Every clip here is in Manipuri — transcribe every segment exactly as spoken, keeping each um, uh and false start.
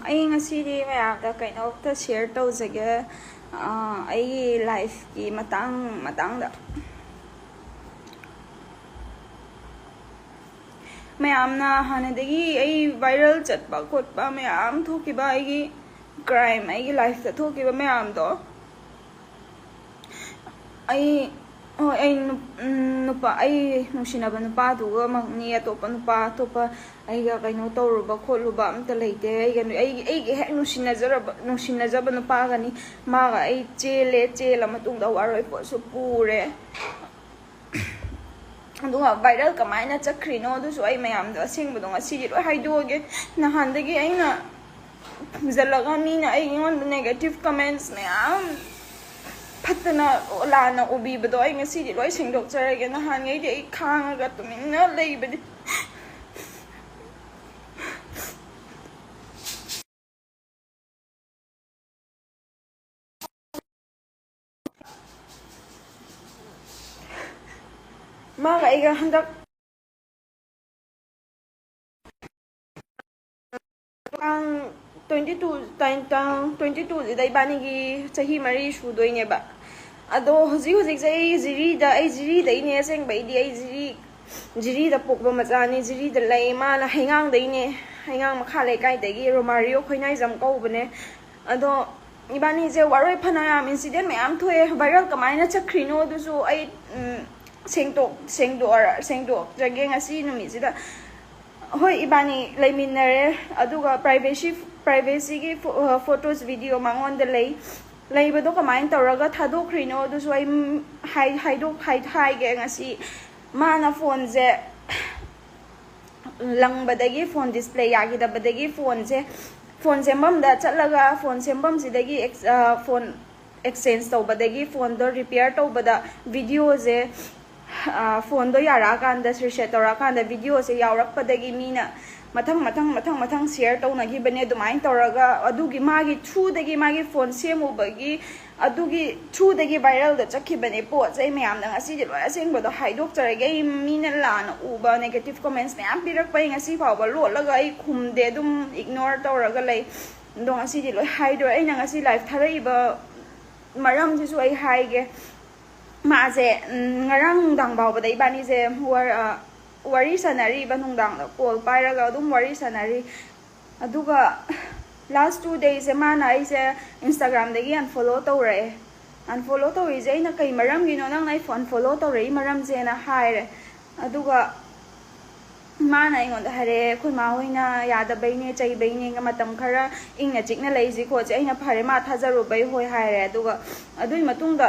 ꯑꯩ ꯉꯁꯤꯗꯤ ꯃꯌꯥꯝꯗ ꯀꯩꯅꯣꯝꯇ ꯁꯤꯌꯔ ꯇꯧꯖꯒꯦ, ꯑꯩꯒꯤ ꯂꯥꯏꯐꯀꯤ ꯃꯇꯥꯡ ꯃꯇꯥꯡꯗ꯫ ꯃꯌꯥꯝꯅ ꯍꯥꯟꯅꯗꯒꯤ ꯑꯩ ꯚꯥꯏꯔꯦꯜ ꯆꯠꯄ ꯈꯣꯠꯄ ꯃꯌꯥꯝ ꯊꯣꯛꯈꯤꯕ, ꯑꯩꯒꯤ ꯀ꯭ꯔꯥꯏꯝ, ꯑꯩꯒꯤ ꯂꯥꯏꯐꯇ ꯊꯣꯛꯈꯤꯕ ꯃꯌꯥꯝꯗꯣ, ꯑꯩ, ꯍꯣꯏ, ꯑꯩ ꯅꯨꯄꯥ, ꯑꯩ ꯅꯨꯡꯁꯤꯅꯕ ꯅꯨꯄꯥꯗꯨꯒꯃꯛꯅꯤ꯫ ꯑꯇꯣꯞꯄ ꯅꯨꯄꯥ, ꯑꯇꯣꯞꯄ ꯑꯩꯒ ꯀꯩꯅꯣ ꯇꯧꯔꯨꯕ ꯈꯣꯠꯂꯨꯕ ꯑꯝꯇ ꯂꯩꯇꯦ꯫ ꯑꯩꯒ ꯑꯩꯒꯤ ꯑꯩꯒꯤ ꯍꯦꯛ ꯅꯨꯡꯁꯤꯅꯖꯔꯕ ꯅꯨꯡꯁꯤꯅꯖꯕ ꯅꯨꯄꯥꯒꯅꯤ꯫ ꯃꯥꯒ ꯑꯩ ꯆꯦꯜꯂꯦ꯫ ꯆꯦꯜꯂ ꯃꯇꯨꯡꯗ ꯋꯥꯔꯣꯏ ꯄꯣꯠꯁꯨ ꯄꯨꯔꯦ꯫ ꯑꯗꯨꯒ ꯚꯥꯏꯔꯦꯜ ꯀꯃꯥꯏꯅ ꯆꯠꯈ꯭ꯔꯤꯅꯣ ꯑꯗꯨꯁꯨ ꯑꯩ ꯃꯌꯥꯝꯗ ꯑꯁꯦꯡꯕꯗꯣ ꯉꯁꯤꯗꯤ ꯂꯣꯏ ꯍꯥꯏꯗꯣꯛꯑꯒꯦ꯫ ꯅꯍꯥꯟꯗꯒꯤ ꯑꯩꯅ ꯐꯨꯝꯖꯤꯜꯂꯒ ꯃꯤꯅ ꯑꯩꯉꯣꯟꯗ ꯅꯦꯒꯦꯇꯤꯚ ꯀꯃꯦꯟꯠꯁ ꯃꯌꯥꯝ, ꯐꯠꯇꯅ ꯂꯥꯟꯅ ꯎꯕꯤꯕꯗꯣ ꯑꯩ ꯉꯁꯤꯗꯤ ꯂꯣꯏ ꯁꯦꯡꯗꯣꯛꯆꯔꯒꯦ꯫ ꯅꯍꯥꯟꯉꯩꯗꯤ ꯑꯩ ꯈꯥꯡꯉꯒ ꯇꯨꯃꯤꯟꯅ ꯂꯩꯕꯅꯤ꯫ ꯃꯥꯒ ꯑꯩꯒ ꯍꯟꯗꯛ ꯇꯥꯡ ꯇ꯭ꯋꯦꯟꯇꯤ ꯇꯨ, ꯇꯥꯡ ꯇ꯭ꯋꯦꯟꯇꯤ ꯇꯨꯁꯤꯗ ꯏꯕꯥꯅꯤꯒꯤ ꯆꯍꯤ ꯃꯔꯤ ꯁꯨꯗꯣꯏꯅꯦꯕ꯫ ꯑꯗꯣ ꯍꯧꯖꯤꯛ ꯍꯧꯖꯤꯛꯁꯦ ꯑꯩ ꯖꯤꯔꯤꯗ, ꯑꯩ ꯖꯤꯔꯤꯗꯩꯅꯦ ꯑꯁꯦꯡꯕꯩꯗꯤ꯫ ꯑꯩ ꯖꯤꯔꯤ, ꯖꯤꯔꯤꯗ ꯄꯣꯛꯄ ꯃꯆꯥꯅꯤ, ꯖꯤꯔꯤꯗ ꯂꯩ꯫ ꯃꯥꯅ ꯍꯩꯉꯥꯡꯗꯩꯅꯦ, ꯍꯩꯉꯥꯡ ꯃꯈꯥ ꯂꯩꯀꯥꯏꯗꯒꯤ, ꯔꯣꯃꯥꯔꯤꯌꯣ ꯈꯣꯏꯅꯥꯏꯖꯝ ꯀꯧꯕꯅꯦ꯫ ꯑꯗꯣ ꯏꯕꯥꯅꯤꯁꯦ ꯋꯥꯔꯣꯏ ꯐꯅꯌꯥꯝ ꯏꯟꯁꯤꯗꯦꯟ ꯃꯌꯥꯝ ꯊꯣꯛꯑꯦ꯫ ꯚꯥꯏꯔꯦꯜ ꯀꯃꯥꯏꯅ ꯆꯠꯈ꯭ꯔꯤꯅꯣ ꯑꯗꯨꯁꯨ ꯑꯩ, ꯎꯝ, ꯁꯦꯡꯗꯣꯛ-, ꯁꯦꯡꯗꯣꯛꯑ-, ꯁꯦꯡꯗꯣꯛꯆꯒꯦ ꯉꯁꯤ ꯅꯨꯃꯤꯠꯁꯤꯗ꯫ ꯍꯣꯏ, ꯏꯕꯥꯅꯤ ꯂꯩꯃꯤꯟꯅꯔꯦ, ꯑꯗꯨꯒ ꯄ꯭ꯔꯥꯏꯚꯦꯁꯤ, ꯄ꯭ꯔꯥꯏꯚꯦꯁꯤꯒꯤ ꯐꯣ-, ꯑ, ꯐꯣꯇꯣꯁ, ꯚꯤꯗꯤꯑꯣ ꯃꯉꯣꯟꯗ ꯂꯩ꯫ ꯂꯩꯕꯗꯣ ꯀꯃꯥꯏꯅ ꯇꯧꯔꯒ ꯊꯥꯗꯣꯛꯈ꯭ꯔꯤꯅꯣ ꯑꯗꯨꯁꯨ ꯑꯩ, ꯎꯝ, ꯍꯥꯏ-, ꯍꯥꯏꯗꯣꯛ-, ꯍꯥꯏ-, ꯍꯥꯏꯒꯦ ꯉꯁꯤ꯫ ꯃꯥꯅ ꯐꯣꯟꯁꯦ ꯂꯪꯕꯗꯒꯤ, ꯐꯣꯟ ꯗꯤꯁꯄ꯭ꯂꯦ ꯌꯥꯈꯤꯗꯕꯗꯒꯤ ꯐꯣꯟꯁꯦ, ꯐꯣꯟ ꯁꯦꯝꯐꯝꯗ ꯆꯠꯂꯒ ꯐꯣꯟ ꯁꯦꯝꯐꯝꯁꯤꯗꯒꯤ ꯑꯦꯛꯁ-, ꯑ, ꯐꯣꯟ ꯑꯦꯛꯁꯆꯦꯟꯖ ꯇꯧꯕꯗꯒꯤ ꯐꯣꯟꯗꯣ ꯔꯤꯄꯤꯌꯔ ꯇꯧꯕꯗ ꯚꯤꯗꯤꯑꯣꯁꯦ, ꯑ, ꯐꯣꯟꯗꯣ ꯌꯥꯔꯛꯑꯀꯥꯟꯗ, ꯔꯤꯁꯦꯠ ꯇꯧꯔꯛꯑꯀꯥꯟꯗ ꯚꯤꯗꯤꯑꯣꯁꯦ ꯌꯥꯎꯔꯛꯄꯗꯒꯤ ꯃꯤꯅ ꯃꯊꯪ ꯃꯊꯪ ꯃꯊꯪ ꯃꯊꯪ ꯁꯤꯌꯔ ꯇꯧꯅꯈꯤꯕꯅꯦ꯫ ꯑꯗꯨꯃꯥꯏꯅ ꯇꯧꯔꯒ ꯑꯗꯨꯒꯤ ꯃꯥꯒꯤ ꯊ꯭ꯔꯨꯗꯒꯤ, ꯃꯥꯒꯤ ꯐꯣꯟ ꯁꯦꯝꯃꯨꯕꯒꯤ ꯑꯗꯨꯒꯤ ꯊ꯭ꯔꯨꯗꯒꯤ ꯚꯥꯏꯔꯦꯜꯗ ꯆꯠꯈꯤꯕꯅꯦ ꯄꯣꯠꯁꯦ꯫ ꯑꯩ ꯃꯌꯥꯝꯗ ꯉꯁꯤꯗꯤ ꯂꯣꯏ ꯑꯁꯦꯡꯕꯗꯣ ꯍꯥꯏꯗꯣꯛꯆꯔꯒꯦ꯫ ꯑꯩ ꯃꯤꯅ ꯂꯥꯟꯅ ꯎꯕ ꯅꯦꯒꯦꯇꯤꯞ ꯀꯣꯃꯦꯟꯁ ꯃꯌꯥꯝ ꯄꯤꯔꯛꯄ ꯑꯩ ꯉꯁꯤ ꯐꯥꯎꯕ ꯂꯣꯠꯂꯒ ꯑꯩ ꯈꯨꯝꯗꯦ, ꯑꯗꯨꯝ ꯏꯒꯅꯣꯔ ꯇꯧꯔꯒ ꯂꯩ꯫ ꯑꯗꯣ ꯉꯁꯤꯗꯤ ꯂꯣꯏ ꯍꯥꯏꯗꯣꯔꯦ꯫ ꯑꯩꯅ ꯉꯁꯤ ꯂꯥꯏꯐ ꯊꯥꯔꯛꯏꯕ ꯃꯔꯝꯁꯤꯁꯨ ꯑꯩ ꯍꯥꯏꯒꯦ꯫ ꯃꯥꯁꯦ ꯎꯝ, ꯉꯔꯥꯡ ꯅꯨꯡꯗꯥꯡ ꯐꯥꯎꯕꯗ ꯏꯕꯥꯅꯤꯁꯦ ꯋꯥꯔ- ꯑ, ꯋꯥꯔꯤ ꯁꯥꯟꯅꯔꯤꯕ, ꯅꯨꯡꯗꯥꯡꯗ ꯀꯣꯜ ꯄꯥꯏꯔꯒ ꯑꯗꯨꯝ ꯋꯥꯔꯤ ꯁꯥꯟꯅꯔꯤ꯫ ꯑꯗꯨꯒ ꯂꯥꯁ ꯇꯨ ꯗꯦꯁꯁꯦ ꯃꯥꯅ ꯑꯩꯁꯦ ꯏꯟꯁꯇꯥꯒ꯭ꯔꯥꯝꯗꯒꯤ ꯑꯟꯐꯣꯂꯣ ꯇꯧꯔꯛꯑꯦ꯫ ꯑꯟꯐꯣꯂꯣ ꯇꯧꯔꯤꯁꯦ ꯑꯩꯅ ꯀꯩ ꯃꯔꯝꯒꯤꯅꯣ ꯅꯪꯅ ꯑꯩ ꯑꯟꯐꯣꯂꯣ ꯇꯧꯔꯛꯏ ꯃꯔꯝꯁꯦꯅ ꯍꯥꯏꯔꯦ꯫ ꯑꯗꯨꯒ ꯃꯥꯅ ꯑꯩꯉꯣꯟꯗ ꯍꯥꯏꯔꯛꯑꯦ, "ꯑꯩꯈꯣꯏ ꯃꯥ ꯍꯣꯏꯅ ꯌꯥꯗꯕꯩꯅꯦ, ꯆꯩꯕꯩꯅꯦ, ꯃꯇꯝ ꯈꯔ ꯏꯪꯅ ꯆꯤꯛꯅ ꯂꯩꯁꯤ ꯈꯣꯠꯁꯤ"꯫ ꯑꯩꯅ, "ꯐꯔꯦ, ꯃꯥ ꯊꯥꯖꯔꯨꯕꯩ ꯍꯣꯏ" ꯍꯥꯏꯔꯦ꯫ ꯑꯗꯨꯒ ꯑꯗꯨꯒꯤ ꯃꯇꯨꯡꯗ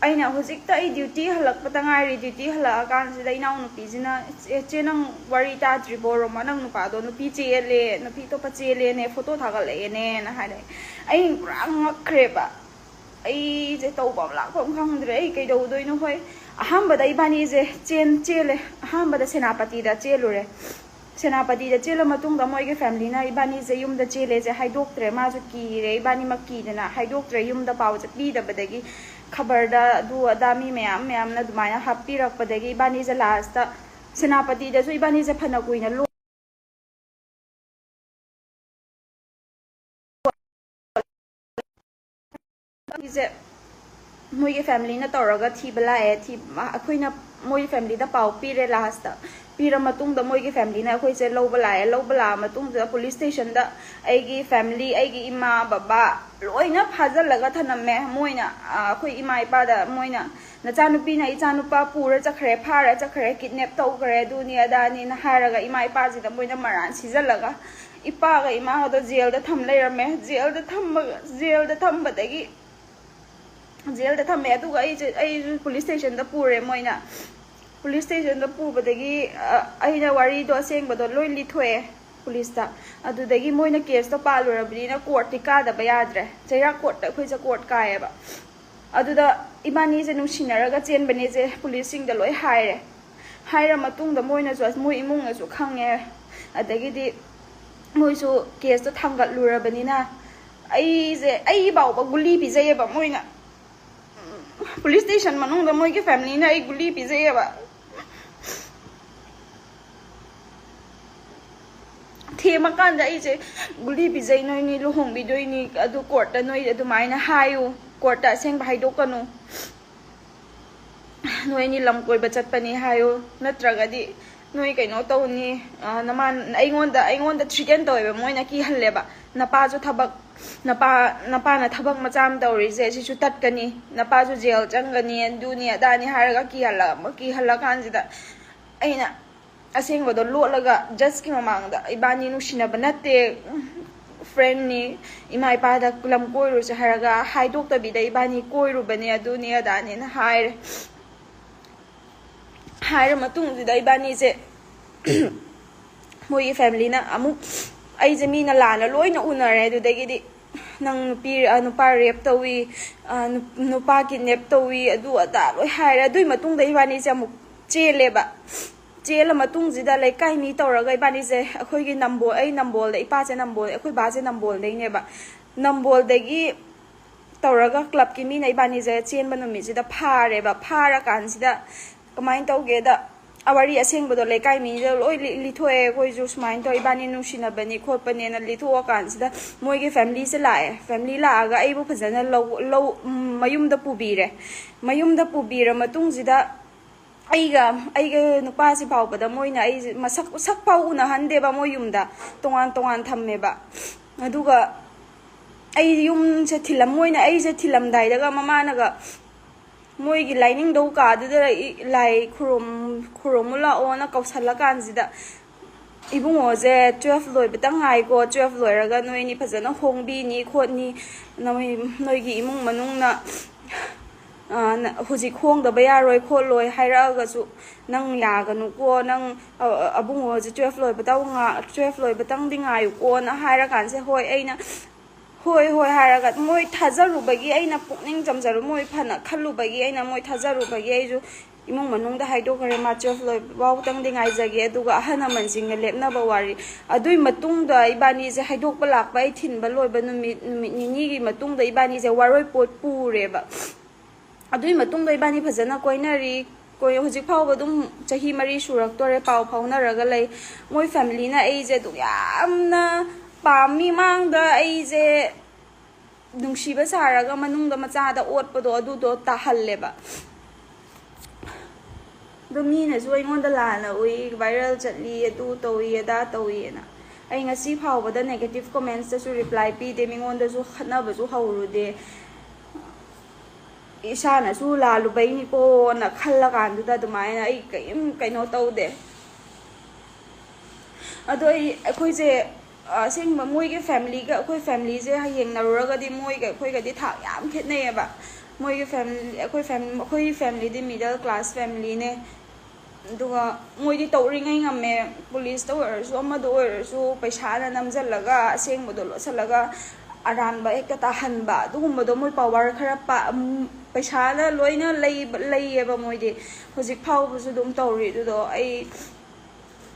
ꯑꯩꯅ ꯍꯧꯖꯤꯛꯇ ꯑꯩ ꯗ꯭ꯌꯨꯇꯤ ꯍꯜꯂꯛꯄꯗ ꯉꯥꯏꯔꯤ꯫ ꯗ꯭ꯌꯨꯇꯤ ꯍꯜꯂꯛꯑꯀꯥꯟꯁꯤꯗ ꯏꯅꯥꯎꯅꯨꯄꯤꯁꯤꯅ, "ꯏꯆꯦ, ꯅꯪ ꯋꯥꯔꯤ ꯇꯥꯗ꯭ꯔꯤꯕꯣ? ꯔꯣꯃꯥ, ꯅꯪ ꯅꯨꯄꯥꯗꯣ ꯅꯨꯄꯤ ꯆꯦꯜꯂꯦ, ꯅꯨꯄꯤ ꯑꯇꯣꯞꯄ ꯆꯦꯜꯂꯦꯅꯦ, ꯐꯣꯇꯣ ꯊꯥꯒꯠꯂꯛꯑꯦꯅꯦꯅ" ꯍꯥꯏꯔꯛꯑꯦ꯫ ꯑꯩ ꯄꯨꯔꯥ ꯉꯛꯈ꯭ꯔꯦꯕ꯫ ꯑꯩꯁꯦ ꯇꯧꯐꯝ ꯂꯥꯛꯐꯝ ꯈꯪꯗ꯭ꯔꯦ꯫ ꯑꯩ ꯀꯩꯗꯧꯗꯣꯏꯅꯣ? ꯍꯣꯏ, ꯑꯍꯥꯟꯕꯗ ꯏꯕꯥꯅꯤꯁꯦ ꯆꯦꯟ ꯆꯦꯜꯂꯦ꯫ ꯑꯍꯥꯟꯕꯗ ꯁꯦꯅꯥꯄꯇꯤꯗ ꯆꯦꯜꯂꯨꯔꯦ꯫ ꯁꯦꯅꯥꯄꯇꯤꯗ ꯆꯦꯜꯂ ꯃꯇꯨꯡꯗ ꯃꯣꯏꯒꯤ ꯐꯦꯃꯤꯂꯤꯅ ꯏꯕꯥꯅꯤꯁꯦ ꯌꯨꯝꯗ ꯆꯦꯜꯂꯦꯁꯦ ꯍꯥꯏꯗꯣꯛꯇ꯭ꯔꯦ꯫ ꯃꯥꯁꯨ ꯀꯤꯔꯦ, ꯏꯕꯥꯅꯤꯃꯛ ꯀꯤꯗꯅ ꯍꯥꯏꯗꯣꯛꯇ꯭ꯔꯦ꯫ ꯌꯨꯝꯗ ꯄꯥꯎꯁꯦ ꯄꯤꯗꯕꯗꯒꯤ, ꯈꯕꯔꯗ ꯑꯗꯨ ꯑꯗꯥ ꯃꯤ ꯃꯌꯥꯝ ꯃꯌꯥꯝꯅ ꯑꯗꯨꯃꯥꯏꯅ ꯍꯥꯞꯄꯤꯔꯛꯄꯗꯒꯤ ꯏꯕꯥꯅꯤꯁꯦ ꯂꯥꯁꯇ ꯁꯦꯅꯥꯄꯇꯤꯗꯁꯨ ꯏꯕꯥꯅꯤꯁꯦ ꯐꯅ ꯀꯨꯏꯅ ꯂꯣ- ꯁꯦ ꯃꯣꯏꯒꯤ ꯐꯦꯃꯤꯂꯤꯅ ꯇꯧꯔꯒ ꯊꯤꯕ ꯂꯥꯛꯑꯦ꯫ ꯊꯤ-, ꯑꯩꯈꯣꯏꯅ ꯃꯣꯏꯒꯤ ꯐꯦꯃꯤꯂꯤꯗ ꯄꯥꯎ ꯄꯤꯔꯦ꯫ ꯂꯥꯁꯇ ꯄꯤꯔ ꯃꯇꯨꯡꯗ ꯃꯣꯏꯒꯤ ꯐꯦꯃꯤꯂꯤꯅ ꯑꯩꯈꯣꯏꯁꯦ ꯂꯧꯕ ꯂꯥꯛꯑꯦ꯫ ꯂꯧꯕ ꯂꯥꯛꯑ ꯃꯇꯨꯡꯗ ꯄꯨꯂꯤꯁ ꯁ꯭ꯇꯦꯁꯟꯗ ꯑꯩꯒꯤ ꯐꯦꯃꯤꯂꯤ, ꯑꯩꯒꯤ ꯏꯃꯥ ꯕꯕꯥ ꯂꯣꯏꯅ ꯐꯥꯖꯤꯜꯂꯒ ꯊꯅꯝꯃꯦ꯫ ꯃꯣꯏꯅ, ꯑ, ꯑꯩꯈꯣꯏ ꯏꯃꯥ ꯏꯄꯥꯗ ꯃꯣꯏꯅ, "ꯅꯆꯥꯅꯨꯄꯤꯅ ꯏꯆꯥꯅꯨꯄꯥ ꯄꯨꯔ ꯆꯠꯈ꯭ꯔꯦ, ꯐꯥꯔ ꯆꯠꯈ꯭ꯔꯦ, ꯀꯤꯗꯅꯦꯞ ꯇꯧꯈ꯭ꯔꯦ, ꯑꯗꯨꯅꯤ ꯑꯗꯥꯅꯤꯅ" ꯍꯥꯏꯔꯒ ꯏꯃꯥ ꯏꯄꯥꯁꯤꯗ ꯃꯣꯏꯅ ꯃꯔꯥꯟ ꯁꯤꯖꯜꯂꯒ ꯏꯄꯥꯒ ꯏꯃꯥꯒꯗꯣ ꯖꯦꯜꯗ ꯊꯝ ꯂꯩꯔꯝꯃꯦ꯫ ꯖꯦꯜꯗ ꯊꯝꯕ, ꯖꯦꯜꯗ ꯊꯝꯕꯗꯒꯤ, ꯖꯦꯜꯗ ꯊꯝꯃꯦ꯫ ꯑꯗꯨꯒ ꯑꯩꯁꯦ, ꯑꯩꯁꯨ ꯄꯨꯂꯤꯁ ꯁ꯭ꯇꯦꯁꯟꯗ ꯄꯨꯔꯦ ꯃꯣꯏꯅ꯫ ꯄꯨꯂꯤꯁ ꯁ꯭ꯇꯦꯁꯟꯗ ꯄꯨꯕꯗꯒꯤ, ꯑ, ꯑꯩꯅ ꯋꯥꯔꯤꯗꯣ ꯑꯁꯦꯡꯕꯗꯣ ꯂꯣꯏ ꯂꯤꯊꯣꯛꯑꯦ ꯄꯨꯂꯤꯁꯇ꯫ ꯑꯗꯨꯗꯒꯤ ꯃꯣꯏꯅ ꯀꯦꯁꯇꯣ ꯄꯥꯜꯂꯨꯔꯕꯅꯤꯅ ꯀꯣꯔꯠꯇꯤ ꯀꯥꯗꯕ ꯌꯥꯗ꯭ꯔꯦ꯫ ꯆꯩꯔꯥꯛ ꯀꯣꯔꯠꯇ ꯑꯩꯈꯣꯏꯁꯦ ꯀꯣꯔꯠ ꯀꯥꯏꯌꯦꯕ꯫ ꯑꯗꯨꯗ ꯏꯕꯥꯅꯤꯁꯦ ꯅꯨꯡꯁꯤꯅꯔꯒ ꯆꯦꯟꯕꯅꯦꯁꯦ ꯄꯨꯂꯤꯁꯁꯤꯡꯗ ꯂꯣꯏ ꯍꯥꯏꯔꯦ꯫ ꯍꯥꯏꯔ ꯃꯇꯨꯡꯗ ꯃꯣꯏꯅꯁꯨ, ꯃꯣꯏ ꯏꯃꯨꯡꯅꯁꯨ ꯈꯪꯉꯦ꯫ ꯑꯗꯒꯤꯗꯤ ꯃꯣꯏꯁꯨ ꯀꯦꯁꯇꯣ ꯊꯥꯡꯒꯠꯂꯨꯔꯕꯅꯤꯅ ꯑꯩꯁꯦ, ꯑꯩ ꯐꯥꯎꯕ ꯒꯨꯂꯤ ꯄꯤꯖꯩꯌꯦꯕ ꯃꯣꯏꯅ꯫ ꯄꯨꯂꯤꯁ ꯁ꯭ꯇꯦꯁꯟ ꯃꯅꯨꯡꯗ ꯃꯣꯏꯒꯤ ꯐꯦꯃꯤꯂꯤꯅ ꯑꯩ ꯒꯨꯂꯤ ꯄꯤꯖꯩꯌꯦꯕ꯫ ꯊꯦꯝꯃꯀꯥꯟꯗ ꯑꯩꯁꯦ ꯒꯨꯂꯤ ꯄꯤꯖꯩ, ꯅꯣꯏꯅꯤ ꯂꯨꯍꯣꯡꯕꯤꯗꯣꯏꯅꯤ, ꯑꯗꯨ ꯀꯣꯔꯠꯇ ꯅꯣꯏ ꯑꯗꯨꯃꯥꯏꯅ ꯍꯥꯏꯌꯨ, ꯀꯣꯔꯠꯇ ꯑꯁꯦꯡꯕ ꯍꯥꯏꯗꯣꯛꯀꯅꯨ, ꯅꯣꯏ ꯑꯅꯤ ꯂꯝ ꯀꯣꯏꯕ ꯆꯠꯄꯅꯤ ꯍꯥꯏꯌꯨ, ꯅꯠꯇ꯭ꯔꯒꯗꯤ ꯅꯣꯏ ꯀꯩꯅꯣ ꯇꯧꯅꯤ, ꯑ, ꯅꯃꯥꯟ-, ꯑꯩꯉꯣꯟꯗ, ꯑꯩꯉꯣꯟꯗ ꯊ꯭ꯔꯤꯇꯦꯟ ꯇꯧꯋꯦꯕ, ꯃꯣꯏꯅ ꯀꯤꯍꯜꯂꯦꯕ꯫ "ꯅꯄꯥꯁꯨ ꯊꯕꯛ, ꯅꯄꯥ, ꯅꯄꯥꯅ ꯊꯕꯛ ꯃꯆꯥ ꯑꯃ ꯇꯧꯔꯤꯁꯦ, ꯁꯤꯁꯨ ꯇꯠꯀꯅꯤ, ꯅꯄꯥꯁꯨ ꯖꯦꯜ ꯆꯪꯒꯅꯤ, ꯑꯗꯨꯅꯤ ꯑꯗꯥꯅꯤ" ꯍꯥꯏꯔꯒ ꯀꯤꯍꯜꯂ-, ꯀꯤꯍꯜꯂꯀꯥꯟꯁꯤꯗ ꯑꯩꯅ ꯑꯁꯦꯡꯕꯗꯣ ꯂꯣꯠꯂꯒ ꯖꯁꯀꯤ ꯃꯃꯥꯡꯗ, "ꯏꯕꯥꯅꯤ ꯅꯨꯡꯁꯤꯅꯕ ꯅꯠꯇꯦ, ꯐ꯭ꯔꯦꯟꯅꯤ, ꯏꯃꯥ ꯏꯄꯥꯗ ꯂꯝ ꯀꯣꯏꯔꯨꯁꯦ ꯍꯥꯏꯔꯒ ꯍꯥꯏꯗꯣꯛꯇꯕꯤꯗ ꯏꯕꯥꯅꯤ ꯀꯣꯏꯔꯨꯕꯅꯦ, ꯑꯗꯨꯅꯤ ꯑꯗꯥꯅꯦꯅ" ꯍꯥꯏꯔꯦ꯫ ꯍꯥꯏꯔ ꯃꯇꯨꯡꯁꯤꯗ ꯏꯕꯥꯅꯤꯁꯦ ꯃꯣꯏꯒꯤ ꯐꯦꯃꯤꯂꯤꯅ ꯑꯃꯨꯛ, ꯑꯩꯁꯦ ꯃꯤꯅ ꯂꯥꯟꯅ ꯂꯣꯏꯅ ꯎꯅꯔꯦ꯫ ꯑꯗꯨꯗꯒꯤꯗꯤ "ꯅꯪ ꯅꯨꯄꯤ, ꯑ, ꯅꯨꯄꯥ ꯔꯦꯞ ꯇꯧꯏ, ꯑ, ꯅꯨ-, ꯅꯨꯄꯥ ꯀꯤꯗꯅꯦꯞ ꯇꯧꯏ", ꯑꯗꯨ ꯑꯗꯥ ꯂꯣꯏ ꯍꯥꯏꯔꯦ꯫ ꯑꯗꯨꯏ ꯃꯇꯨꯡꯗ ꯏꯕꯥꯅꯤꯁꯦ ꯑꯃꯨꯛ ꯆꯦꯜꯂꯦꯕ꯫ ꯆꯦꯜꯂ ꯃꯇꯨꯡꯁꯤꯗ ꯂꯩꯀꯥꯏ ꯃꯤ ꯇꯧꯔꯒ ꯏꯕꯥꯅꯤꯁꯦ, ꯑꯩꯈꯣꯏꯒꯤ ꯅꯝꯕꯣꯜ, ꯑꯩ ꯅꯝꯕꯣꯜꯗ, ꯏꯄꯥꯁꯦ ꯅꯝꯕꯣꯜ, ꯑꯩꯈꯣꯏ ꯕꯥꯁꯦ ꯅꯝꯕꯣꯜꯗꯩꯅꯦꯕ꯫ ꯅꯝꯕꯣꯜꯗꯒꯤ ꯇꯧꯔꯒ ꯀ꯭ꯂꯕꯀꯤ ꯃꯤꯅ ꯏꯕꯥꯅꯤꯁꯦ ꯆꯦꯟꯕ ꯅꯨꯃꯤꯠꯁꯤꯗ ꯐꯥꯔꯦꯕ꯫ ꯐꯥꯔꯀꯥꯟꯁꯤꯗ ꯀꯃꯥꯏꯅ ꯇꯧꯒꯦꯗ, ꯋꯥꯔꯤ ꯑꯁꯦꯡꯕꯗꯣ ꯂꯩꯀꯥꯏ ꯃꯤꯗ ꯂꯣꯏ ꯂꯤ-, ꯂꯤꯊꯣꯛꯑꯦ꯫ "ꯑꯩꯈꯣꯏꯁꯨ ꯁꯨꯃꯥꯏꯅ ꯇꯧꯔ ꯏꯕꯥꯅꯤ ꯅꯨꯡꯁꯤꯅꯕꯅꯤ ꯈꯣꯠꯄꯅꯦꯅ" ꯂꯤꯊꯣꯛꯑꯀꯥꯟꯁꯤꯗ ꯃꯣꯏꯒꯤ ꯐꯦꯃꯤꯂꯤꯁꯦ ꯂꯥꯛꯑꯦ꯫ ꯐꯦꯃꯤꯂꯤ ꯂꯥꯛꯑꯒ ꯑꯩꯕꯨ ꯐꯖꯅ ꯂꯧ, ꯂꯧ, ꯎꯝ, ꯃꯌꯨꯝꯗ ꯄꯨꯕꯤꯔꯦ꯫ ꯃꯌꯨꯝꯗ ꯄꯨꯕꯤꯔ ꯃꯇꯨꯡꯁꯤꯗ ꯑꯩꯒ, ꯑꯩꯒ ꯅꯨꯄꯥꯁꯤ ꯐꯥꯎꯕꯗ ꯃꯣꯏꯅ ꯑꯩꯁꯦ ꯃꯁꯛ, ꯁꯛ ꯐꯥꯎ ꯎꯅꯍꯟꯗꯦꯕ꯫ ꯃꯣꯏ ꯌꯨꯝꯗ ꯇꯣꯉꯥꯟ ꯇꯣꯉꯥꯟ ꯊꯝꯃꯦꯕ꯫ ꯑꯗꯨꯒ ꯑꯩ ꯌꯨꯝꯁꯦ ꯊꯤꯜꯂꯝ-, ꯃꯣꯏꯅ ꯑꯩꯁꯦ ꯊꯤꯜꯂꯝꯗꯥꯏꯗꯒ ꯃꯃꯥꯅꯒ ꯃꯣꯏꯒꯤ ꯂꯥꯏꯅꯤꯡꯗꯧ ꯀꯥꯗꯨꯗ ꯏ-, ꯂꯥꯏ ꯈꯨꯔꯨꯝ-, ꯈꯨꯔꯨꯝꯃꯨ ꯂꯥꯛꯑꯣꯅ ꯀꯧꯁꯜꯂꯀꯥꯟꯁꯤꯗ, "ꯏꯕꯨꯡꯉꯣꯁꯦ ꯇꯨꯋꯦꯜꯐ ꯂꯣꯏꯕꯇ ꯉꯥꯏꯀꯣ, ꯇꯨꯋꯦꯜꯐ ꯂꯣꯏꯔꯒ ꯅꯣꯏꯅꯤ ꯐꯖꯅ ꯍꯣꯡꯕꯤꯅꯤ ꯈꯣꯠꯅꯤ, ꯅꯣꯏ, ꯅꯣꯏꯒꯤ ꯏꯃꯨꯡ ꯃꯅꯨꯡꯅ, ꯑ, ꯅ-, ꯍꯧꯖꯤꯛ ꯍꯣꯡꯗꯕ ꯌꯥꯔꯣꯏ ꯈꯣꯠꯂꯣꯏ ꯍꯥꯏꯔꯛꯑꯒꯁꯨ ꯅꯪ ꯌꯥꯒꯅꯨꯀꯣ, ꯅꯪ, ꯑ, ꯑ, ꯑꯕꯨꯡꯉꯣꯁꯦ ꯇꯨꯋꯦꯜꯐ ꯂꯣꯏꯕꯇ ꯉꯥ-, ꯇꯨꯋꯦꯜꯐ ꯂꯣꯏꯕꯇꯪꯗꯤ ꯉꯥꯏꯌꯨꯀꯣꯅ" ꯍꯥꯏꯔꯀꯥꯟꯁꯦ, ꯍꯣꯏ, ꯑꯩꯅ ꯍꯣꯏ, ꯍꯣꯏ ꯍꯥꯏꯔꯒ ꯃꯣꯏ ꯊꯥꯖꯔꯨꯕꯒꯤ, ꯑꯩꯅ ꯄꯨꯛꯅꯤꯡ ꯆꯝꯖꯔꯨ-, ꯃꯣꯏ ꯐꯅ ꯈꯜꯂꯨꯕꯒꯤ, ꯑꯩꯅ ꯃꯣꯏ ꯊꯥꯖꯔꯨꯕꯒꯤ ꯑꯩꯁꯨ ꯏꯃꯨꯡ ꯃꯅꯨꯡꯗ ꯍꯥꯏꯗꯣꯛꯈ꯭ꯔꯦ, ꯃꯥ ꯇꯨꯋꯦꯜꯐ ꯂꯣꯏꯕ ꯐꯥꯎꯇꯪꯗꯤ ꯉꯥꯏꯖꯒꯦ, ꯑꯗꯨꯒ ꯑꯍꯜ ꯂꯃꯟꯁꯤꯡꯒ ꯂꯦꯞꯅꯕ ꯋꯥꯔꯤ꯫ ꯑꯗꯨꯏ ꯃꯇꯨꯡꯗ ꯏꯕꯥꯅꯤꯁꯦ ꯍꯥꯏꯗꯣꯛꯄ ꯂꯥꯛꯄ ꯑꯩ ꯊꯤꯟꯕ ꯂꯣꯏꯕ ꯅꯨꯃꯤꯠ, ꯅꯨꯃꯤꯠ ꯅꯤꯅꯤꯒꯤ ꯃꯇꯨꯡꯗ ꯏꯕꯥꯅꯤꯁꯦ ꯋꯥꯔꯣꯏ ꯄꯣꯠ ꯄꯨꯔꯦꯕ꯫ ꯑꯗꯨꯏ ꯃꯇꯨꯡꯗ ꯏꯕꯥꯅꯤ ꯐꯖꯅ ꯀꯣꯏꯅꯔꯤ꯫ ꯀꯣꯏ-, ꯍꯧꯖꯤꯛ ꯐꯥꯎꯕ ꯑꯗꯨꯝ ꯆꯍꯤ ꯃꯔꯤ ꯁꯨꯔꯛꯇꯣꯔꯦ ꯄꯥꯎ ꯐꯥꯎꯅꯔꯒ ꯂꯩ꯫ ꯃꯣꯏ ꯐꯦꯃꯤꯂꯤꯅ ꯑꯩꯁꯦ ꯑꯗꯨꯛ ꯌꯥꯝꯅ ꯄꯥꯝꯃꯤ, ꯃꯥꯡꯗ ꯑꯩꯁꯦ ꯅꯨꯡꯁꯤꯕ ꯁꯥꯔꯒ ꯃꯅꯨꯡꯗ ꯃꯆꯥꯗ ꯑꯣꯠꯄꯗꯣ ꯑꯗꯨꯗꯣ ꯇꯥꯍꯜꯂꯦꯕ꯫ ꯑꯗꯣ ꯃꯤꯅꯁꯨ ꯑꯩꯉꯣꯟꯗ ꯂꯥꯟꯅ ꯎꯏ, ꯚꯥꯏꯔꯦꯜ ꯆꯠꯂꯤ, ꯑꯗꯨ ꯇꯧꯏ, ꯑꯗꯥ ꯇꯧꯏꯅ꯫ ꯑꯩ ꯉꯁꯤ ꯐꯥꯎꯕꯗ ꯅꯦꯒꯦꯇꯤꯚ ꯀꯣꯃꯦꯟꯁꯇꯁꯨ ꯔꯤꯄ꯭ꯂꯥꯏ ꯄꯤꯗꯦ, ꯃꯤꯉꯣꯟꯗꯁꯨ ꯈꯠꯅꯕꯁꯨ ꯍꯧꯔꯨꯗꯦ꯫ ꯏꯁꯥꯅꯁꯨ ꯂꯥꯜꯂꯨꯕꯩꯅꯤꯀꯣꯅ ꯈꯜꯂꯀꯥꯟꯗꯨꯗ ꯑꯗꯨꯃꯥꯏꯅ ꯑꯩ ꯀꯔꯤꯝ ꯀꯩꯅꯣ ꯇꯧꯗꯦ꯫ ꯑꯗꯣ ꯑꯩ, ꯑꯩꯈꯣꯏꯁꯦ, ꯑꯁꯦꯡꯕ ꯃꯣꯏꯒꯤ ꯐꯦꯃꯤꯂꯤꯒ ꯑꯩꯈꯣꯏ ꯐꯦꯃꯤꯂꯤꯁꯦ ꯌꯦꯡꯅꯔꯨꯔꯒꯗꯤ ꯃꯣꯏꯒ ꯑꯩꯈꯣꯏꯒꯗꯤ ꯊꯥꯛ ꯌꯥꯝ ꯈꯦꯠꯅꯩꯌꯦꯕ꯫ ꯃꯣꯏꯒꯤ ꯐꯦꯃꯤꯂꯤ, ꯑꯩꯈꯣꯏ ꯐꯦꯝ-, ꯑꯩꯈꯣꯏ ꯐꯦꯃꯤꯂꯤꯗꯤ ꯃꯤꯗꯜ ꯀ꯭ꯂꯥꯁ ꯐꯦꯃꯤꯂꯤꯅꯦ꯫ ꯑꯗꯨꯒ ꯃꯣꯏꯗꯤ ꯇꯧꯔꯤꯉꯩ ꯉꯝꯃꯦ, ꯄꯨꯂꯤꯁꯇ ꯑꯣꯏꯔꯁꯨ ꯑꯃꯗ ꯑꯣꯏꯔꯁꯨ ꯄꯩꯁꯥꯅ ꯅꯝꯁꯤꯜꯂꯒ ꯑꯁꯦꯡꯕꯗꯣ ꯂꯣꯠꯁꯤꯜꯂꯒ ꯑꯔꯥꯟꯕ ꯍꯦꯛꯇ ꯇꯥꯍꯟꯕ, ꯑꯗꯨꯒꯨꯝꯕꯗꯣ ꯃꯣꯏ ꯄꯋꯥꯔ ꯈꯔ ꯄꯥ-, ꯎꯝ, ꯄꯩꯁꯥꯅ ꯂꯣꯏꯅ ꯂꯩꯕ, ꯂꯩꯌꯦꯕ ꯃꯣꯏꯗꯤ꯫ ꯍꯧꯖꯤꯛ ꯐꯥꯎꯕꯁꯨ ꯑꯗꯨꯝ ꯇꯧꯔꯤ꯫ ꯑꯗꯨꯗꯣ ꯑꯩ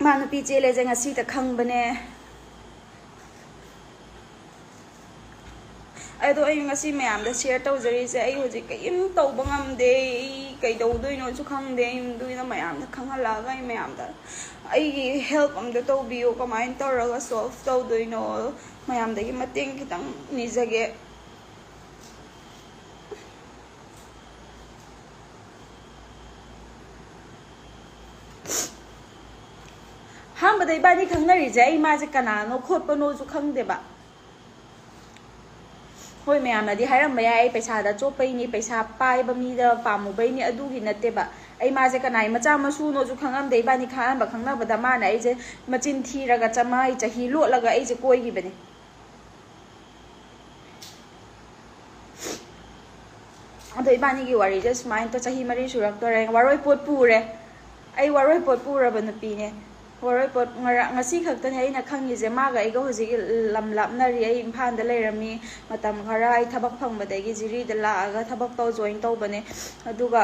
ꯃꯥ ꯅꯨꯄꯤ ꯆꯦꯜꯂꯦꯁꯦ ꯉꯁꯤꯇ ꯈꯪꯕꯅꯦ꯫ ꯑꯗꯣ ꯑꯩ ꯉꯁꯤ ꯃꯌꯥꯝꯗ ꯁꯤꯌꯔ ꯇꯧꯖꯔꯤꯁꯦ, ꯑꯩ ꯍꯧꯖꯤꯛ ꯀꯔꯤꯝ ꯇꯧꯕ ꯉꯝꯗꯦ, ꯑꯩ ꯀꯩꯗꯧꯗꯣꯏꯅꯣꯁꯨ ꯈꯪꯗꯦ꯫ ꯑꯩ ꯑꯗꯨꯅ ꯃꯌꯥꯝꯗ ꯈꯪꯍꯜꯂꯛꯑꯒ ꯑꯩ ꯃꯌꯥꯝꯗ ꯑꯩꯒꯤ ꯍꯦꯜꯞ ꯑꯝꯇ ꯇꯧꯕꯤꯌꯨ, ꯀꯃꯥꯏꯅ ꯇꯧꯔꯒ ꯁꯣꯜꯐ ꯇꯧꯗꯣꯏꯅꯣ, ꯃꯌꯥꯝꯗꯒꯤ ꯃꯇꯦꯡ ꯈꯤꯇꯪ ꯅꯤꯖꯒꯦ꯫ ꯑꯍꯥꯟꯕꯗ ꯏꯕꯥꯅꯤ ꯈꯪꯅꯔꯤꯁꯦ ꯑꯩ ꯃꯥꯁꯦ ꯀꯅꯥꯅꯣ ꯈꯣꯠꯄꯅꯣꯁꯨ ꯈꯪꯗꯦꯕ꯫ ꯍꯣꯏ, ꯃꯌꯥꯝꯅꯗꯤ ꯍꯥꯏꯔꯝꯕ ꯌꯥꯏ, ꯑꯩ ꯄꯩꯁꯥꯗ ꯆꯣꯞꯄꯩꯅꯤ, ꯄꯩꯁꯥ ꯄꯥꯏꯕ ꯃꯤꯗ ꯄꯥꯝꯃꯨꯕꯩꯅꯤ, ꯑꯗꯨꯒꯤ ꯅꯠꯇꯦꯕ꯫ ꯑꯩ ꯃꯥꯁꯦ ꯀꯅꯥꯏ ꯃꯆꯥ ꯃꯁꯨꯅꯣꯁꯨ ꯈꯪꯉꯝꯗꯦ꯫ ꯏꯕꯥꯅꯤ ꯈꯪꯉꯝꯕ ꯈꯪꯅꯕꯗ ꯃꯥꯅ ꯑꯩꯁꯦ ꯃꯆꯤꯟ ꯊꯤꯔꯒ ꯆꯃꯥꯏ ꯆꯍꯤ ꯂꯣꯠꯂꯒ ꯑꯩꯁꯦ ꯀꯣꯏꯈꯤꯕꯅꯦ꯫ ꯑꯗꯣ ꯏꯕꯥꯅꯤꯒꯤ ꯋꯥꯔꯤꯁꯦ ꯁꯨꯃꯥꯏꯅ ꯇꯧ-, ꯆꯍꯤ ꯃꯔꯤ ꯁꯨꯔꯛꯇꯣꯔꯦ꯫ ꯋꯥꯔꯣꯏ ꯄꯣꯠ ꯄꯨꯔꯦ꯫ ꯑꯩ ꯋꯥꯔꯣꯏ ꯄꯣꯠ ꯄꯨꯔꯕ ꯅꯨꯄꯤꯅꯦ꯫ ꯋꯥꯔꯣꯏ ꯄꯣꯠ ꯉꯔꯥꯡ, ꯉꯁꯤ ꯈꯛꯇꯅꯦ ꯑꯩꯅ ꯈꯪꯉꯤꯁꯦ꯫ ꯃꯥꯒ ꯑꯩꯒ ꯍꯧꯖꯤꯛ ꯂꯝ ꯂꯥꯞꯅꯔꯤ꯫ ꯑꯩ ꯏꯝꯐꯥꯜꯗ ꯂꯩꯔꯝꯃꯤ ꯃꯇꯝ ꯈꯔ꯫ ꯑꯩ ꯊꯕꯛ ꯐꯪꯕꯗꯒꯤ ꯖꯤꯔꯤꯗ ꯂꯥꯛꯑꯒ ꯊꯕꯛ ꯇꯧ ꯖꯣꯏꯟ ꯇꯧꯕꯅꯦ꯫ ꯑꯗꯨꯒ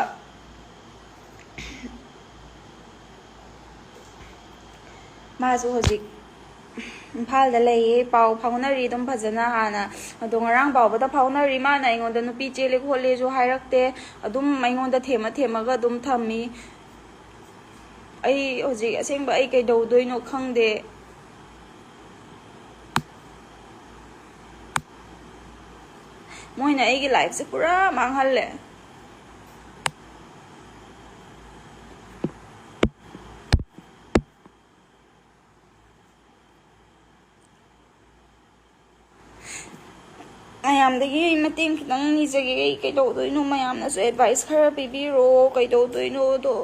ꯃꯥꯁꯨ ꯍꯧꯖꯤꯛ ꯏꯝꯐꯥꯜꯗ ꯂꯩꯌꯦ꯫ ꯄꯥꯎ ꯐꯥꯎꯅꯔꯤ ꯑꯗꯨꯝ ꯐꯖꯅ ꯍꯥꯟꯅ꯫ ꯑꯗꯣ ꯉꯔꯥꯡ ꯐꯥꯎꯕꯗ ꯐꯥꯎꯅꯔꯤ꯫ ꯃꯥꯅ ꯑꯩꯉꯣꯟꯗ ꯅꯨꯄꯤ ꯆꯦꯜꯂꯦ ꯈꯣꯠꯂꯦꯁꯨ ꯍꯥꯏꯔꯛꯇꯦ꯫ ꯑꯗꯨꯝ ꯑꯩꯉꯣꯟꯗ ꯊꯦꯝꯃ ꯊꯦꯝꯃꯒ ꯑꯗꯨꯝ ꯊꯝꯃꯤ꯫ ꯑꯩ ꯍꯧꯖꯤꯛ ꯑꯁꯦꯡꯕ ꯑꯩ ꯀꯩꯗꯧꯗꯣꯏꯅꯣ ꯈꯪꯗꯦ꯫ ꯃꯣꯏꯅ ꯑꯩꯒꯤ ꯂꯥꯏꯐꯁꯦ ꯄꯨꯔꯥ ꯃꯥꯡꯍꯜꯂꯦ꯫ ꯃꯌꯥꯝꯗꯒꯤ ꯑꯩ ꯃꯇꯦꯡ ꯈꯤꯇꯪ ꯅꯤꯖꯒꯦ꯫ ꯑꯩ ꯀꯩꯗꯧꯗꯣꯏꯅꯣ? ꯃꯌꯥꯝꯅꯁꯨ ꯑꯦꯗꯚꯥꯏꯁ ꯈꯔ ꯄꯤꯕꯤꯔꯣ, ꯀꯩꯗꯧꯗꯣꯏꯅꯣꯗꯣ꯫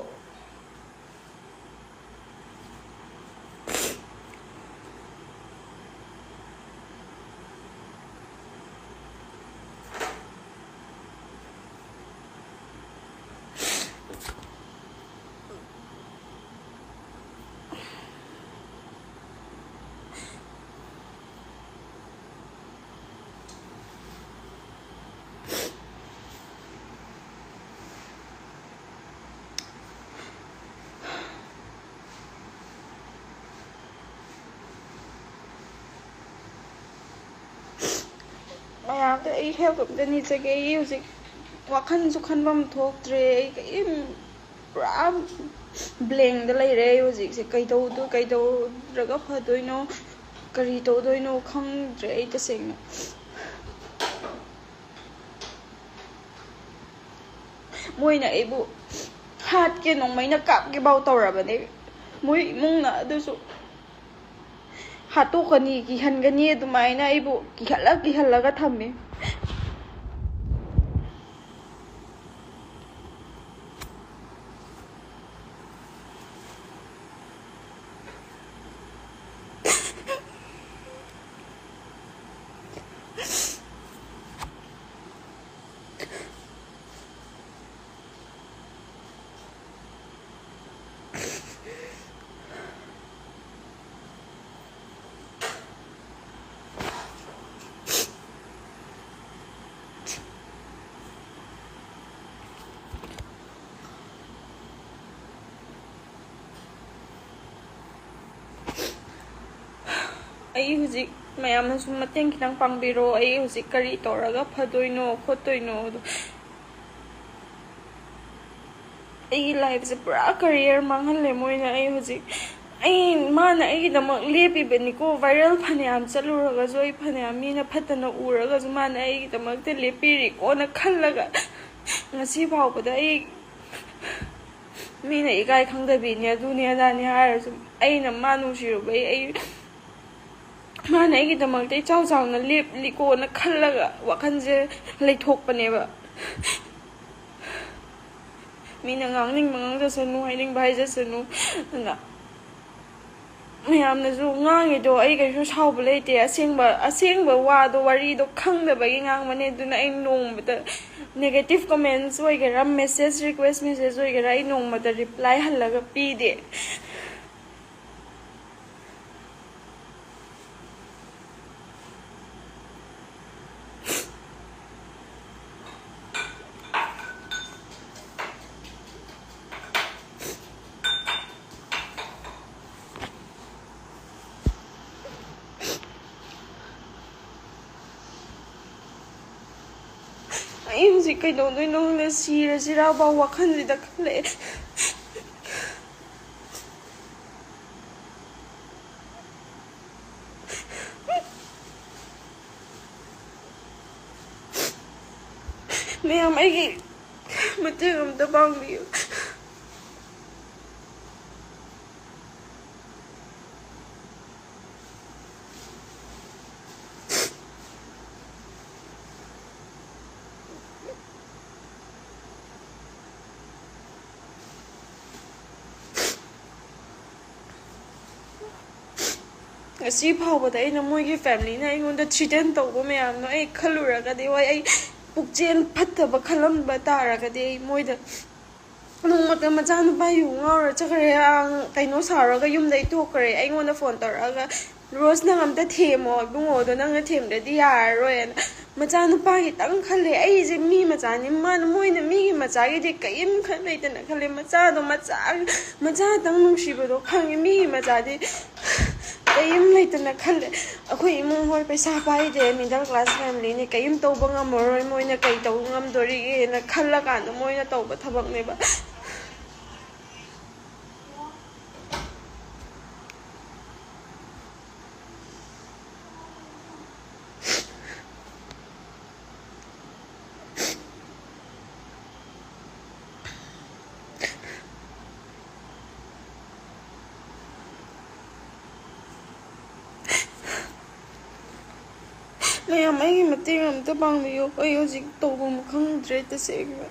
ꯃꯌꯥꯝꯗ ꯑꯩ ꯍꯦꯜꯞ ꯑꯝꯇ ꯅꯤꯖꯒꯦ꯫ ꯑꯩ ꯍꯧꯖꯤꯛ ꯋꯥꯈꯜꯁꯨ ꯈꯟꯐꯝ ꯊꯣꯛꯇ꯭ꯔꯦ꯫ ꯑꯩ ꯀꯔꯤꯝ, ꯄꯨꯔꯥ ꯕ꯭ꯂꯦꯡꯗ ꯂꯩꯔꯦ ꯑꯩ ꯍꯧꯖꯤꯛꯁꯦ꯫ ꯀꯩꯗꯧꯗꯣ-, ꯀꯩꯗꯧꯔꯒ ꯐꯗꯣꯏꯅꯣ, ꯀꯔꯤ ꯇꯧꯗꯣꯏꯅꯣ ꯈꯪꯗ꯭ꯔꯦ ꯑꯩ ꯇꯁꯦꯡꯅ꯫ ꯃꯣꯏꯅ ꯑꯩꯕꯨ ꯍꯥꯠꯀꯦ, ꯅꯣꯡꯃꯩꯅ ꯀꯥꯞꯀꯦ ꯐꯥꯎ ꯇꯧꯔꯕꯅꯦ ꯃꯣꯏ ꯏꯃꯨꯡꯅ꯫ ꯑꯗꯨꯁꯨ ꯍꯥꯠꯇꯣꯛꯀꯅꯤ, ꯀꯤꯍꯟꯒꯅꯤ, ꯑꯗꯨꯃꯥꯏꯅ ꯑꯩꯕꯨ ꯀꯤꯍꯜꯂ ꯀꯤꯍꯜꯂꯒ ꯊꯝꯃꯦ꯫ ꯑꯩ ꯍꯧꯖꯤꯛ, ꯃꯌꯥꯝꯅꯁꯨ ꯃꯇꯦꯡ ꯈꯤꯇꯪ ꯄꯥꯡꯕꯤꯔꯣ, ꯑꯩ ꯍꯧꯖꯤꯛ ꯀꯔꯤ ꯇꯧꯔꯒ ꯐꯗꯣꯏꯅꯣ ꯈꯣꯠꯇꯣꯏꯅꯣ ꯑꯗꯣ꯫ ꯑꯩꯒꯤ ꯂꯥꯏꯐꯁꯦ ꯄꯨꯔꯥ ꯀꯔꯤꯌꯔ ꯃꯥꯡꯍꯜꯂꯦ ꯃꯣꯏꯅ꯫ ꯑꯩ ꯍꯧꯖꯤꯛ, ꯑꯩ, ꯃꯥꯅ ꯑꯩꯒꯤꯗꯃꯛ ꯂꯦꯞꯄꯤꯕꯅꯤꯀꯣ, ꯚꯥꯏꯔꯦꯜ ꯐꯅꯌꯥꯝ ꯆꯠꯂꯨꯔꯒꯁꯨ, ꯑꯩ ꯐꯅꯌꯥꯝ ꯃꯤꯅ ꯐꯠꯇꯅ ꯎꯔꯒꯁꯨ, ꯃꯥꯅ ꯑꯩꯒꯤꯗꯃꯛꯇ ꯂꯦꯞꯄꯤꯔꯤꯀꯣꯅ ꯈꯜꯂꯒ ꯉꯁꯤ ꯐꯥꯎꯕꯗ ꯑꯩ, ꯃꯤꯅ ꯏꯀꯥꯏ ꯈꯪꯗꯕꯤꯅꯤ, ꯑꯗꯨꯅꯤ ꯑꯗꯥꯅꯤ ꯍꯥꯏꯔꯁꯨ, ꯑꯩꯅ ꯃꯥ ꯅꯨꯡꯁꯤꯔꯨꯕꯩ, ꯑꯩ, ꯃꯥꯅ ꯑꯩꯒꯤꯗꯃꯛꯇ ꯏꯆꯥꯎ ꯆꯥꯎꯅ ꯂꯦꯞꯂꯤꯀꯣꯅ ꯈꯜꯂꯒ ꯋꯥꯈꯜꯁꯦ ꯂꯩꯊꯣꯛꯄꯅꯦꯕ꯫ ꯃꯤꯅ ꯉꯥꯡꯅꯤꯡꯕ ꯉꯥꯡꯖꯁꯅꯨ, ꯍꯥꯏꯅꯤꯡꯕ ꯍꯥꯏꯖꯁꯅꯨ꯫ ꯑꯗꯨꯅ ꯃꯌꯥꯝꯅꯁꯨ ꯉꯥꯡꯉꯤꯗꯣ ꯑꯩ ꯀꯩꯁꯨ ꯁꯥꯎꯕ ꯂꯩꯇꯦ꯫ ꯑꯁꯦꯡꯕ, ꯑꯁꯦꯡꯕ ꯋꯥꯗꯣ, ꯋꯥꯔꯤꯗꯣ ꯈꯪꯗꯕꯒꯤ ꯉꯥꯡꯕꯅꯦ꯫ ꯑꯗꯨꯅ ꯑꯩ ꯅꯣꯡꯃꯗ negative comments ꯑꯣꯏꯒꯦꯔꯥ, message, request message ꯑꯣꯏꯒꯦꯔꯥ, ꯑꯩ ꯅꯣꯡꯃꯗ reply ꯍꯜꯂꯒ ꯄꯤꯗꯦ꯫ ꯑꯩ ꯍꯧꯖꯤꯛ ꯀꯩꯗꯧꯗꯣꯏꯅꯣ ꯈꯪꯗꯦ, ꯁꯤꯔꯁꯤꯔꯥ ꯐꯥꯎ ꯋꯥꯈꯜꯁꯤꯗ ꯈꯜꯂꯛꯑꯦ꯫ ꯃꯌꯥꯝ, ꯑꯩꯒꯤ ꯃꯇꯦꯡ ꯑꯝꯇ ꯄꯥꯡꯕꯤꯌꯨ꯫ ꯉꯁꯤ ꯐꯥꯎꯕꯗ ꯑꯩꯅ, ꯃꯣꯏꯒꯤ ꯐꯦꯃꯤꯂꯤꯅ ꯑꯩꯉꯣꯟꯗ threaten ꯇꯧꯕ ꯃꯌꯥꯝꯗꯣ ꯑꯩ ꯈꯜꯂꯨꯔꯒꯗꯤ, ꯍꯣꯏ, ꯑꯩ ꯄꯨꯛꯆꯦꯜ ꯐꯠꯇꯕ ꯈꯜꯂꯝꯕ ꯇꯥꯔꯒꯗꯤ, ꯑꯩ ꯃꯣꯏꯗ ꯅꯣꯡꯃꯇ ꯃꯆꯥꯅꯨꯄꯥ ꯌꯨ ꯉꯥꯎꯔ ꯆꯠꯈ꯭ꯔꯦ, ꯑꯥ, ꯀꯩꯅꯣ ꯁꯥꯎꯔꯒ ꯌꯨꯝꯗꯩ ꯊꯣꯛꯈ꯭ꯔꯦ, ꯑꯩꯉꯣꯟꯗ ꯐꯣꯟ ꯇꯧꯔꯛꯑꯒ, "ꯔꯣꯁ, ꯅꯪ ꯑꯝꯇ ꯊꯦꯝꯃꯣ ꯏꯕꯨꯡꯉꯣꯗꯣ, ꯅꯪꯅ ꯊꯦꯝꯗ꯭ꯔꯗꯤ ꯌꯥꯔꯔꯣꯏꯅ"꯫ ꯃꯆꯥꯅꯨꯄꯥꯒꯤꯇꯪ ꯈꯜꯂꯦ꯫ ꯑꯩꯁꯦ ꯃꯤ ꯃꯆꯥꯅꯤ, ꯃꯥꯅ, ꯃꯣꯏꯅ ꯃꯤꯒꯤ ꯃꯆꯥꯒꯤꯗꯤ ꯀꯔꯤꯝ ꯈꯟ ꯂꯩꯇꯅ ꯈꯜꯂꯦ꯫ ꯃꯆꯥꯗꯣ ꯃꯆꯥ, ꯃꯆꯥꯇꯪ ꯅꯨꯡꯁꯤꯕꯗꯣ ꯈꯪꯉꯦ꯫ ꯃꯤꯒꯤ ꯃꯆꯥꯗꯤ ꯀꯔꯤꯝ ꯂꯩꯇꯅ ꯈꯜꯂꯦ꯫ ꯑꯩꯈꯣꯏ ꯏꯃꯨꯡ ꯍꯣꯏ ꯄꯩꯁꯥ ꯄꯥꯏꯗꯦ, middle class family ꯅꯦ, ꯀꯔꯤꯝ ꯇꯧꯕ ꯉꯝꯃꯔꯣꯏ, ꯃꯣꯏꯅ ꯀꯔꯤ ꯇꯧꯕ ꯉꯝꯗꯣꯔꯤꯒꯦꯅ ꯈꯜꯂꯀꯥꯟꯗ ꯃꯣꯏꯅ ꯇꯧꯕ ꯊꯕꯛꯅꯦꯕ꯫ ꯃꯌꯥꯝ, ꯑꯩꯒꯤ ꯃꯇꯦꯡ ꯑꯝꯇ ꯄꯥꯡꯕꯤꯌꯨ꯫ ꯑꯩ ꯍꯧꯖꯤꯛ ꯇꯧꯐꯝ ꯈꯪꯗ꯭ꯔꯦ, ꯇꯁꯦꯡꯅ꯫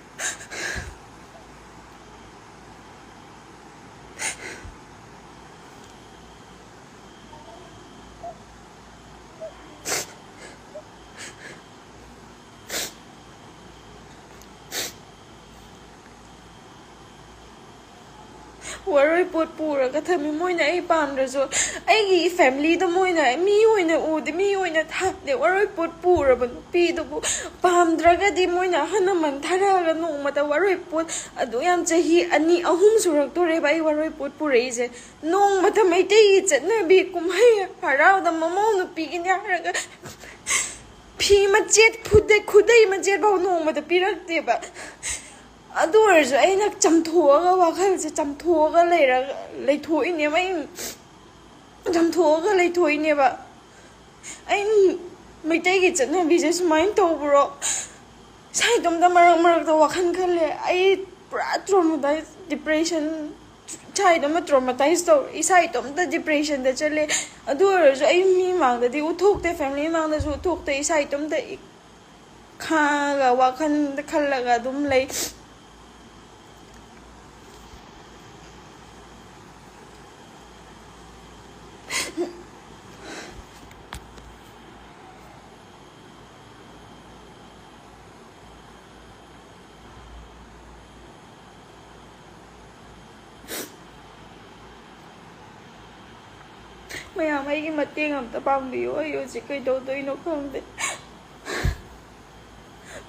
ꯋꯥꯔꯣꯏ ꯄꯣꯠ ꯄꯨꯔꯒ ꯊꯝꯃꯤ꯫ ꯃꯣꯏꯅ ꯑꯩ ꯄꯥꯝꯗ꯭ꯔꯁꯨ, ꯑꯩꯒꯤ family ꯗ ꯃꯣꯏꯅ ꯃꯤ ꯑꯣꯏꯅ ꯎꯗꯦ, ꯃꯤ ꯑꯣꯏꯅ ꯊꯝꯗꯦ꯫ ꯋꯥꯔꯣꯏ ꯄꯣꯠ ꯄꯨꯔꯕ ꯅꯨꯄꯤꯗꯨꯕꯨ ꯄꯥꯝꯗ꯭ꯔꯒꯗꯤ, ꯃꯣꯏꯅ ꯑꯍꯜ ꯂꯃꯟ ꯊꯥꯔꯛꯑꯒ ꯅꯣꯡꯃꯇ ꯋꯥꯔꯣꯏ ꯄꯣꯠ ꯑꯗꯨ ꯌꯥꯝ ꯆꯍꯤ ꯑꯅꯤ ꯑꯍꯨꯝ ꯁꯨꯔꯛꯇꯣꯔꯦꯕ ꯑꯩ ꯋꯥꯔꯣꯏ ꯄꯣꯠ ꯄꯨꯔꯛꯏꯁꯦ꯫ ꯅꯣꯡꯃꯇ ꯃꯩꯇꯩꯒꯤ ꯆꯠꯅꯕꯤ ꯀꯨꯝꯍꯩ ꯍꯔꯥꯎꯗ ꯃꯃꯧ ꯅꯨꯄꯤꯒꯤꯅꯦ ꯍꯥꯏꯔꯒ ꯐꯤ ꯃꯆꯦꯠ, ꯈꯨꯗꯩ, ꯈꯨꯗꯩ ꯃꯆꯦꯠ ꯐꯥꯎ ꯅꯣꯡꯃꯇ ꯄꯤꯔꯛꯇꯦꯕ꯫ ꯑꯗꯨ ꯑꯣꯏꯔꯁꯨ ꯑꯩꯅ ꯆꯝꯊꯣꯛꯑꯒ, ꯋꯥꯈꯜꯁꯦ ꯆꯝꯊꯣꯛꯑꯒ ꯂꯩꯔꯒ, ꯂꯩꯊꯣꯛꯏꯅꯦꯕ꯫ ꯑꯩ ꯆꯝꯊꯣꯛꯑꯒ ꯂꯩꯊꯣꯛꯏꯅꯦꯕ꯫ ꯑꯩ ꯃꯩꯇꯩꯒꯤ ꯆꯠꯅꯕꯤꯁꯦ ꯁꯨꯃꯥꯏꯅ ꯇꯧꯕ꯭ꯔꯣ? ꯏꯁꯥ ꯏꯇꯣꯝꯇ ꯃꯔꯛ ꯃꯔꯛꯇ ꯋꯥꯈꯜ ꯈꯜꯂꯦ꯫ ꯑꯩ ꯄꯨꯔꯥ traumatized, depression, ꯏꯁꯥ ꯏꯇꯣꯝꯇ traumatized ꯇꯧꯔꯦ꯫ ꯏꯁꯥ ꯏꯇꯣꯝꯇ depression ꯗ ꯆꯠꯂꯦ꯫ ꯑꯗꯨ ꯑꯣꯏꯔꯁꯨ ꯑꯩ ꯃꯤ ꯃꯥꯡꯗꯗꯤ ꯎꯠꯊꯣꯛꯇꯦ, family ꯃꯥꯡꯗꯁꯨ ꯎꯠꯊꯣꯛꯇꯦ꯫ ꯏꯁꯥ ꯏꯇꯣꯝꯇ ꯏ-, ꯈꯥꯡꯉꯒ, ꯋꯥꯈꯜꯗ ꯈꯜꯂꯒ ꯑꯗꯨꯝ ꯂꯩ꯫ ꯃꯌꯥꯝ, ꯑꯩꯒꯤ ꯃꯇꯦꯡ ꯑꯝꯇ ꯄꯥꯡꯕꯤꯌꯨ꯫ ꯑꯩ ꯍꯧꯖꯤꯛ ꯀꯩꯗꯧꯗꯣꯏꯅꯣ ꯈꯪꯗꯦ꯫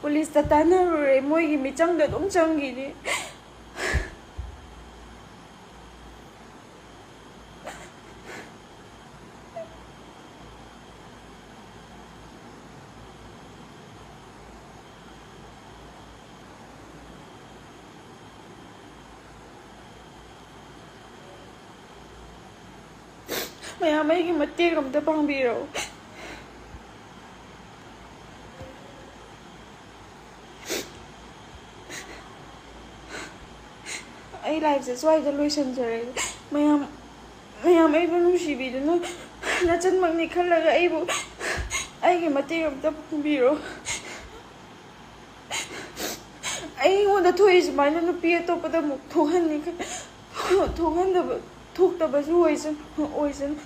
ꯄꯨꯂꯤꯁꯇ ꯇꯥꯟꯅꯔꯨꯔꯦ, ꯃꯣꯏꯒꯤ ꯃꯤꯆꯪꯗ ꯑꯗꯨꯝ ꯆꯪꯈꯤꯅꯤ꯫ ꯃꯌꯥꯝ ꯑꯩꯒꯤ ꯃꯇꯦꯡ ꯑꯝꯇ ꯄꯥꯡꯕꯤꯔꯣ꯫ ꯑꯩ ꯂꯥꯏꯐꯁꯦ ꯁ꯭ꯋꯥꯏꯗ ꯂꯣꯏꯁꯤꯟꯖꯔꯒꯦ꯫ ꯃꯌꯥꯝ, ꯃꯌꯥꯝ ꯑꯩꯕꯨ ꯅꯨꯡꯁꯤꯕꯤꯗꯨꯅ, ꯅꯆꯟꯃꯛꯅꯤ ꯈꯜꯂꯒ ꯑꯩꯕꯨ, ꯑꯩꯒꯤ ꯃꯇꯦꯡ ꯑꯝꯇ ꯄꯥꯡꯕꯤꯔꯣ꯫ ꯑꯩꯉꯣꯟꯗ ꯊꯣꯛꯏ ꯁꯨꯃꯥꯏꯅ ꯅꯨꯄꯤ ꯑꯇꯣꯞꯄꯗ ꯑꯃꯨꯛ ꯊꯣꯛꯍꯟꯅꯤ ꯈ-, ꯊꯣꯛꯍꯟꯗꯕ, ꯊꯣꯛꯇꯕꯁꯨ ꯑꯣꯏꯁꯅꯨ, ꯑꯣꯏꯁꯅꯨ꯫